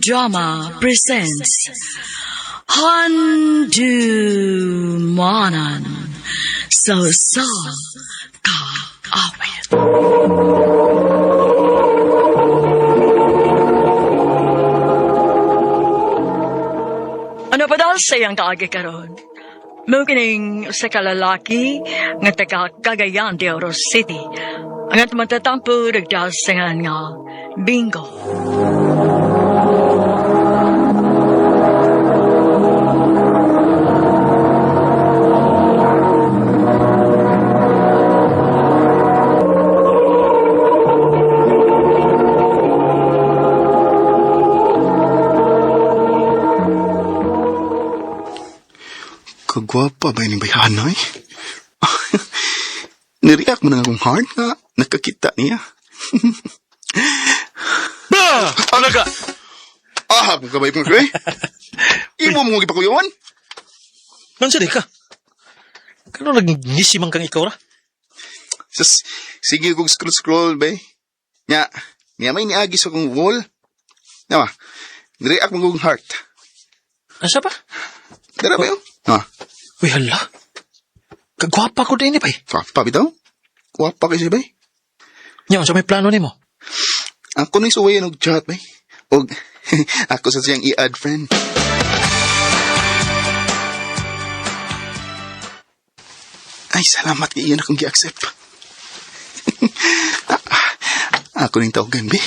Drama presents Handumanan sa sa Kaawit. Ano pa daw sa iyang kaagi karon? Mao kining sa kalalaki nga taga Cagayan de Oro City. Ang atong matatampo nagdasangan nga Bingo. Kagwapa ba yung bayhana eh? Nireact mo na akong heart nga nakakita niya. Ba! Ano ka? Ah, kung kabay pong eh. Imo mo gipakuyon? Nandiyan ka. Kano nagngisi man kang ikaw ra? Sus, sige kog scroll scroll bay. Nya, niya may niagi sa kong wall. Nawa, nireact mo kong heart. Asa pa? Dara ba yun? Ah, Uy, hala. Kagwapa ko din eh, bay. gwapa bitaw? Gwapa kasi bay. Nya, unsa may plano nimo? Ako na'y suwayan og chat bay. Og ako sa siyang i-add friend. Ay, salamat kay iyan akong gi-accept. Ah, ako ning tawagan, be.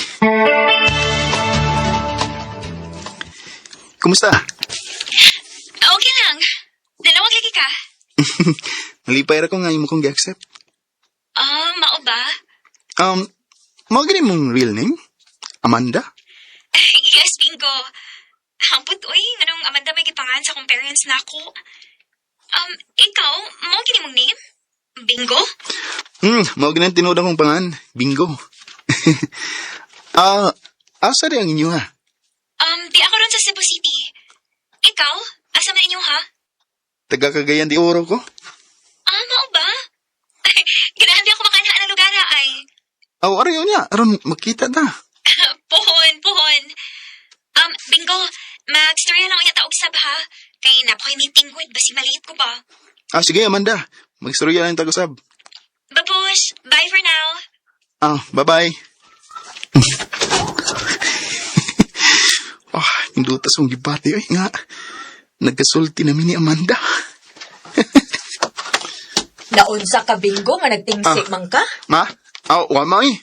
Kumusta? Okay lang. Dalawang lagi ka. Nalipay ra ko nga imo kong gi-accept. Ah, mao ba? Mao gani mong real name? Amanda? Yes, bingo. Hampot, uy. Anong Amanda may gipangan sa akong parents na ako. Ikaw, mao gini mong name? Bingo? Mao gani ang tinuod akong pangan. Bingo. Ah, asa rin ang inyo ha? Di ako ron sa Cebu City. Ikaw, asa man inyo ha? Taga Cagayan de Oro ko. Ah, mao ba? Ganahan di ako makanhaan ng lugar ha, ay. Aw, aray yun niya. Aron, makita ta. Puhon, puhon. Bingo, mag-storya lang unya taog sab ha. Kay napoy meeting ko, basi maliit ko ba? Ah, sige, Amanda. Magstorya lang tayo sab. Babush, bye for now. Ah, bye-bye. Ah, indutas akong gibati. Ay, nga. Nagkasulti namin ni Amanda. Naunsa ka bingo nga nagtingsi Ah. man ka? Ma? Aw, wa ma eh.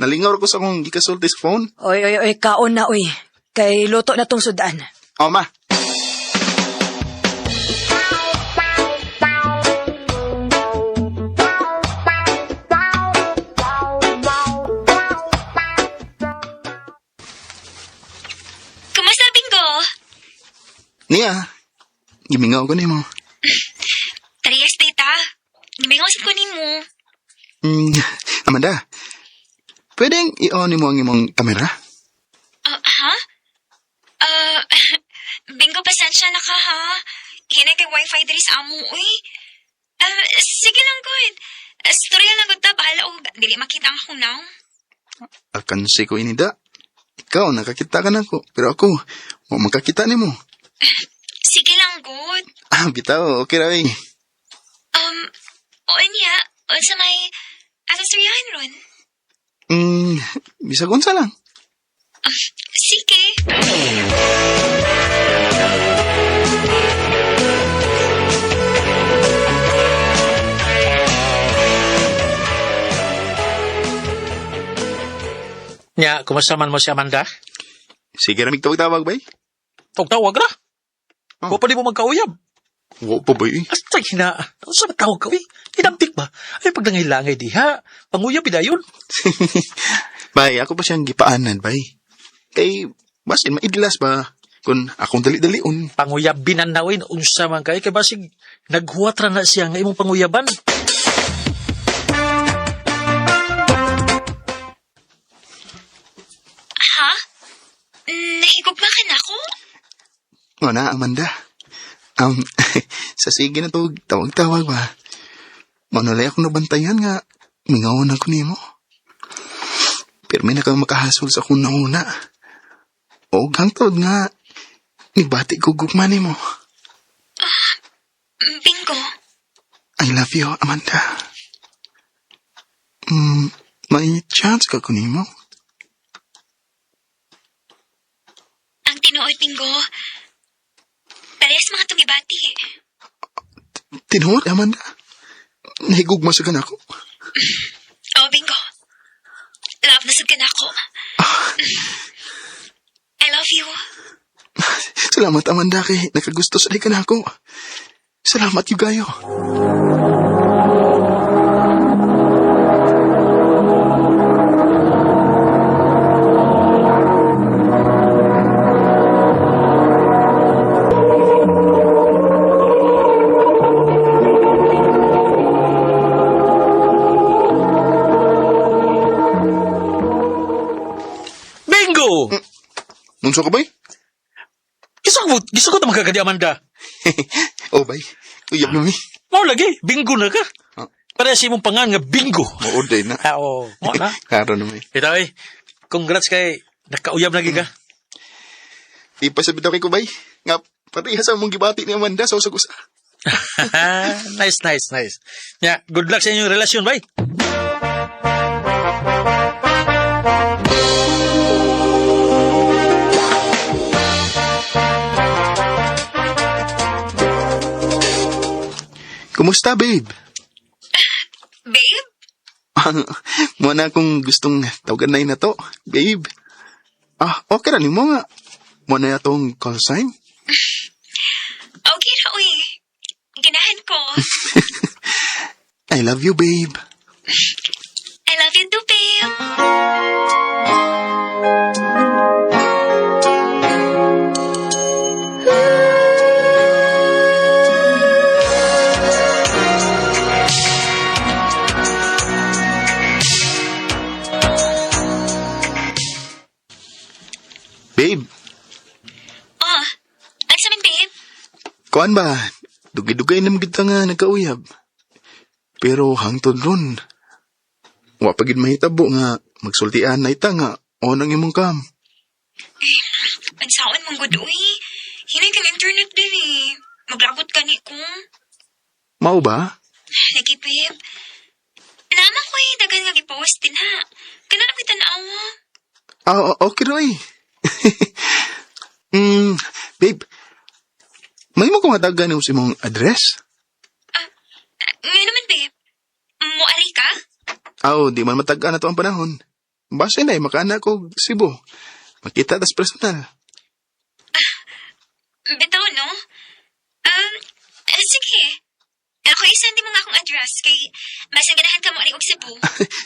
Nalingaw ko sa akong gikasulti sa phone. Oy, oy, oy, kaon na oy. Kay luto na tong sudan. Aw, ma. Kumusta, Bingo? Niya. Gimingaw ko nimo. Tariyas, tita. Gimingaw sa kunin mo. Amanda. Pwedeng i-on mo ang imong kamera? Ah, ha? Ah, Bingo, pasensya na ka, ha? Hinay kay wifi diri sa amo, uy. Ah, sige lang, good. Storya lang, good ta. Bahala, og dili makita ang akong now. Alkansi ko inida. Ikaw, nakakita ka na ko. Pero ako, wa makakita nimo. Sige lang, good. Ah, bitaw. Okay ra, eh. O niya, unsa may asa storyahan ron? Bisag unsa lang. Sige. Nya, kumusta man mo si Amanda? Sige ramig tawag-tawag, bay. Tawag-tawag ra. Oh. Wa pa di mo magkauyab. Wa pa, bay. Astay na. Unsa ba tawag ka, uy? Inampik ba? Ay, paglangay-langay diha. Panguyab, idayon. Bay, ako pa siyang gipaanan, bay. Kay, basin, maidlas ba? Kung akong dali-dalion. Panguyab binanawin, unsa man kay. Kay basig, naghuwat ra na siya nga imong panguyaban. Ha? Nahigugma ka na ako? Nga na, Amanda. Sa sige na to, tawag-tawag ba? Manulay akong nabantayan nga, mingawan ako nimo. Pero may nakang makahasol sa akong nauna. Og hangtod nga nibati ko gugma nimo. Bingo. I love you, Amanda. May chance ka kunimo? Ang tinuod, Bingo. Parehas mga tungibati. Tinuod, Amanda. Nahigugma sa kanako. Oh, Bingo. Love na sad ka na ako. I love you. Salamat, Amanda, kay nakagusto sa ka na ako. Salamat, yugayo. Bingo! Nunso ka bay? Giso ko ta magkakadi, Amanda. Oh, bay. Uyab na mi. Mao lagi, bingo na ka. Ah. Parehas imong pangan nga bingo. Mauday na. Ah, oo. Mo na. Klaro na may. Ito eh, congrats kay nakauyab na gid ka. Di pa sabi daw kay Kubay. Nga, pareha sa mong gibati ni Amanda sa usag-usa. Nice, nice, nice. Ya, good luck sa inyong relasyon, bay. Kumusta, babe? Babe? Mo na akong gustong tawagan na to, babe. Ah, okay ra nimo nga. Mo na atong call sign. Okay ra, uy. Ganahan ko. I love you, babe. I love you too, babe. Babe, Oh, ano sa min, babe? kuan ba? Dugay-dugay na kita nga nagkauyab. Pero hangtod ron. Wa pa gid mahitabo nga magsultian na ita nga on ang imong cam. Pansaon mong good, uy. Hinay kang internet din eh. Maglagot ka ni ko. Mao ba? Lagi, babe. Naman ko eh, daghan nga gipost din ha. Kana na kita naawa. Ah, okay roy. Babe, may mo kong hatagan sa imong address? Ngayon naman, babe. Muari ka? Aw, di man matagaan na to ang panahon. Basta na, makaana ko Cebu. Makita tas personal. Bitaw, no? Sige. Ako isend mo nga akong address kay mas ang ganahan ka mo ari og Cebu.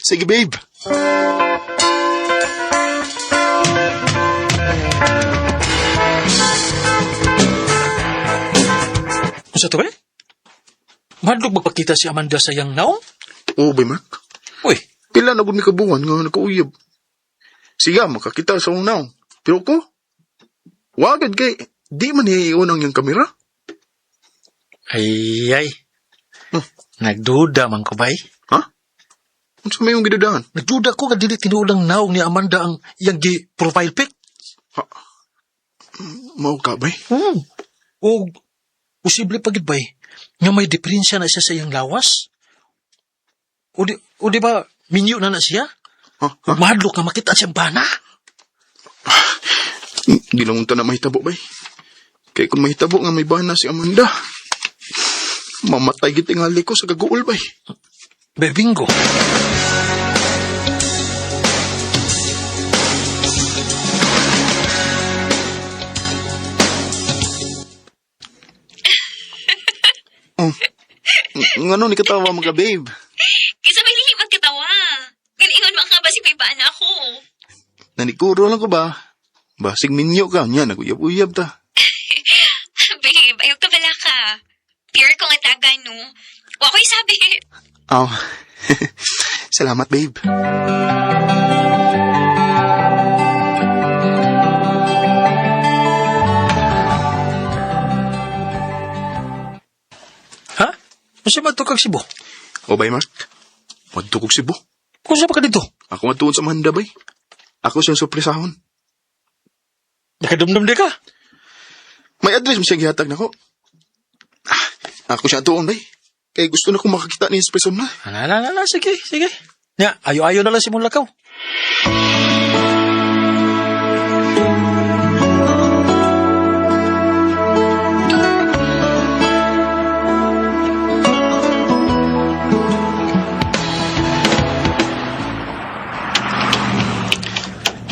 Sige, babe. Unsa to ba? Mahadlok magpakita si Amanda sa iyang naong? Oo, bay, Mark. Uy, Pila na gud mi kabuhan nga nakauyab. Siya, makakita sa unaw. Pero ko, wagad kay, di man niya iunang yung kamera. ay ay. Hmm. Nagduda man ko bay. Ha? Unsa may yung gidudahan? Nagduda ko nga dili tinuod ang naong ni Amanda ang iyang gi profile pic. Mao ka, bay? O posible pa gid bay nga may diferensya na siya sa iyang lawas. O di ba minyo na na siya? Ha? Ha? Ug mahadlok nga makita siyang bana. Gilangon ta na mahitabo, bay. Kay kung mahitabo nga may bana si Amanda, mamatay gid tingali ko sa kaguol, bay. Bay, bingo. Oh. Ngano ni katawa mga babe? Kaysa may lihi magkatawa. Galingon man ka ba si may bana ako? Nanikuro lang ko ba? Basig minyo ka niya, naguyab-uyab ta. Babe, ayaw ka bala ka. Pure kong ataga, no? Wa ko'y sabi. Oh. Salamat, babe. Ha? Unsa man to kag Cebu? O bay, Mark. Wadto kog Cebu. Kung sa pa ka dito? Ako matuon sa Amanda, bay. Ako siyang surpresahon. Nakadumdum di ka? May address mo siya gihatag nako. Ah, ako siya tuon bay. Kay gusto na kong makakita niya sa personal. Ala, ala, ala, sige, sige. Nya, ayo-ayo na lang si mong lakaw.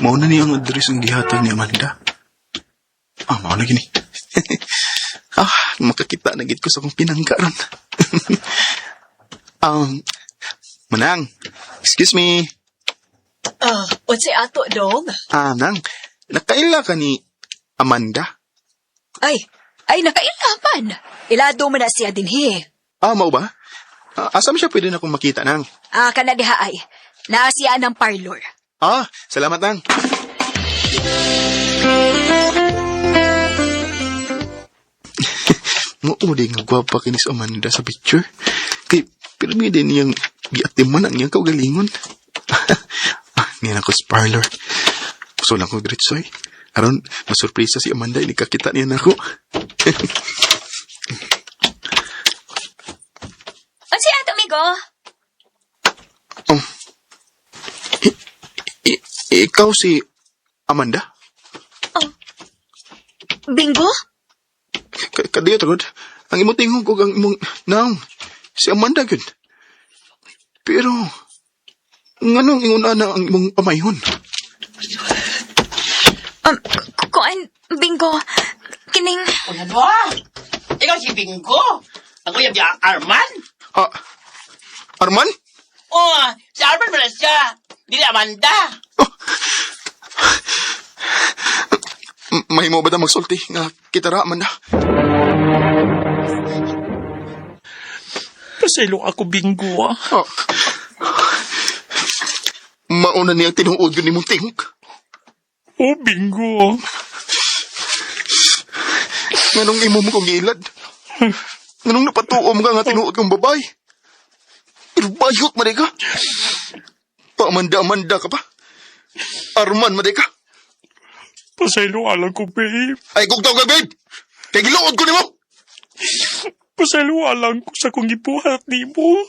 Mao na niya ang address ang gihatag ni Amanda. Ah, mao na gini. Ah, makakita na gid ko sa akong pinangka ron. um, Manang, excuse me. Ah, unsay ato dong? Ah, Nang, nakaila ka ni Amanda? Ay, ay nakailaman. Ilado man na siya dinhi. Ah, mao ba? Ah, asa man siya pwede na akong makita, Nang? Ah, kana diha ay. Naa siya ng parlor. Ah, salamat, Nang. Mo di nga gwapa kini si Amanda sa picture. Kay pirmi din niyang giatiman ang iyang kaugalingon. Ah, niya na ko sa parlor. Gusto lang ko diretso eh. Aron, masurpresa si Amanda, inikakita niya na ako. Unsay ato, amigo? Oh. Ikaw si Amanda? Bingo? Kadiyo tagod. Ang imong tingog ug ang imong naong si Amanda gyud. Pero nganong ingon ana ang imong pamayhon? Kuan, Bingo. Kining, Ano ba? Ikaw si Bingo. Ako yung si Arman. Ah, Arman? Oh, si Arman man na siya. Dili Amanda. Mahimo ba ta magsulti nga kita ra Amanda? Pasaylo ako, Bingo, ah. Ah. Mauna niya tinuod yun imong tingog. Oh, Bingo. Nganong imo mo kong giilad? Nganong napatuo mo ka nga tinuod kong babae? Pero bayot man ka. Paamanda-amanda ka pa. Arman man ka. Pasaylo alang ko, babe. Ay, kung tawag ka, babe! Kay giluod ko nimo! Pasaylo alang ko sa kong gibuhat nimo.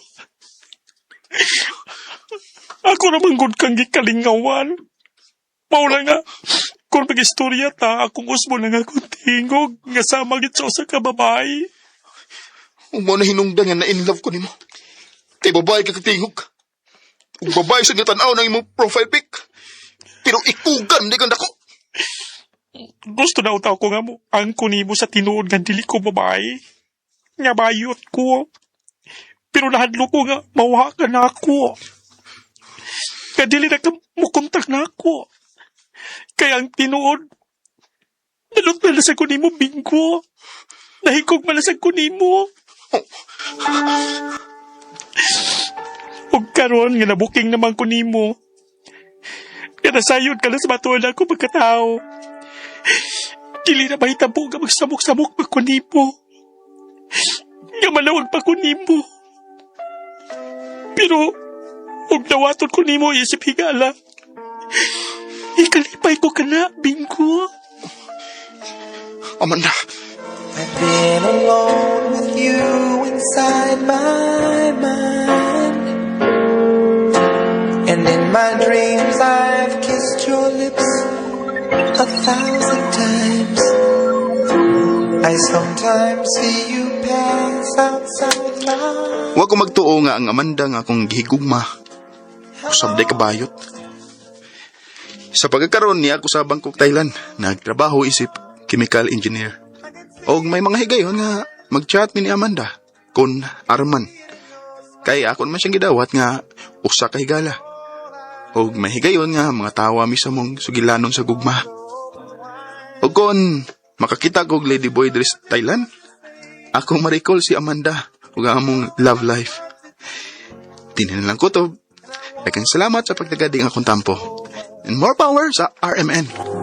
Ako naman gud kang gikalingawan. Mao na nga, kung mag-istorya ta, akong usbo na nga akong tingog, nga sama gid sa usa ka babae. Huwag mo na hinungdan nga na-in love ko nimo. Kay babae ka katingog. Ug babae sa tanaw ng imong profile pic. Pero ikugan di kang dako. Gusto na utaw ko nga mo, ang kunimo sa tinuod nga dili ko babae. Nga bayot ko. Pero nahadlo ko nga, mawha ka na ako. Nga dili na ka mukontak na ako. Kaya ang tinuod, nalot na lasag ko nimo, Bingo. Nahigog malasag ko nimo. Ug karon nga nabuking naman ko nimo. Nga nasayod ka na sa matuod ako pagkatao. Dili na mahitabo nga magsamok-samok pa ko nimo. Nga malawag pa ko nimo. Pero, ug dawaton ko nimo isip higala. Ikalipay ko ka na, Bingo. Amanda, I've been alone with you inside my mind. And in my dreams, I've kissed your lips 1,000 times. I sometimes see you pass outside my wa ko magtuo nga ang Amanda nga akong gihigugma. Usab day kabayot. Sa pagkakaroon niya ako sa Bangkok, Thailand. Nagtrabaho isip chemical engineer. Og may mga higayon nga mag-chat mi ni Amanda kun Arman. Kay ako naman siyang gidawat nga usa ka higala. Og may higayon nga mga tawa mi sa mong sugilanon sa gugma. Og kon makakita kog Lady Boy diri sa Thailand, ako ma-recall si Amanda ug ang among love life. Tinan lang ko to. Daghang salamat sa pagtagading akong tampo. And more power sa RMN.